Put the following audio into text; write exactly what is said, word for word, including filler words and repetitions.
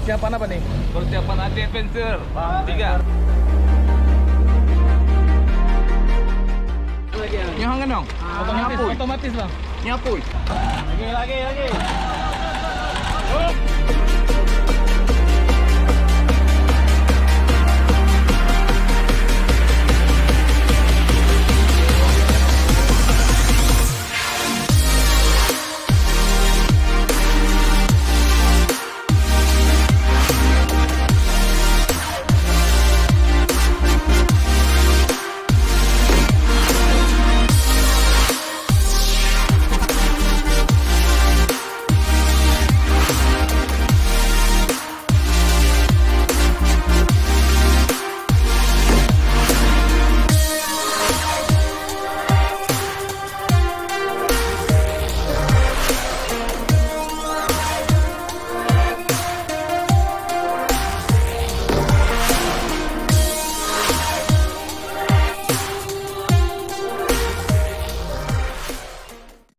Persiapan apa nih? Persiapan Aceh Adventure tiga. Nyoe han ganong. Otomatis, otomatis, Bang. Nyoe apui. Lagi, lagi, lagi.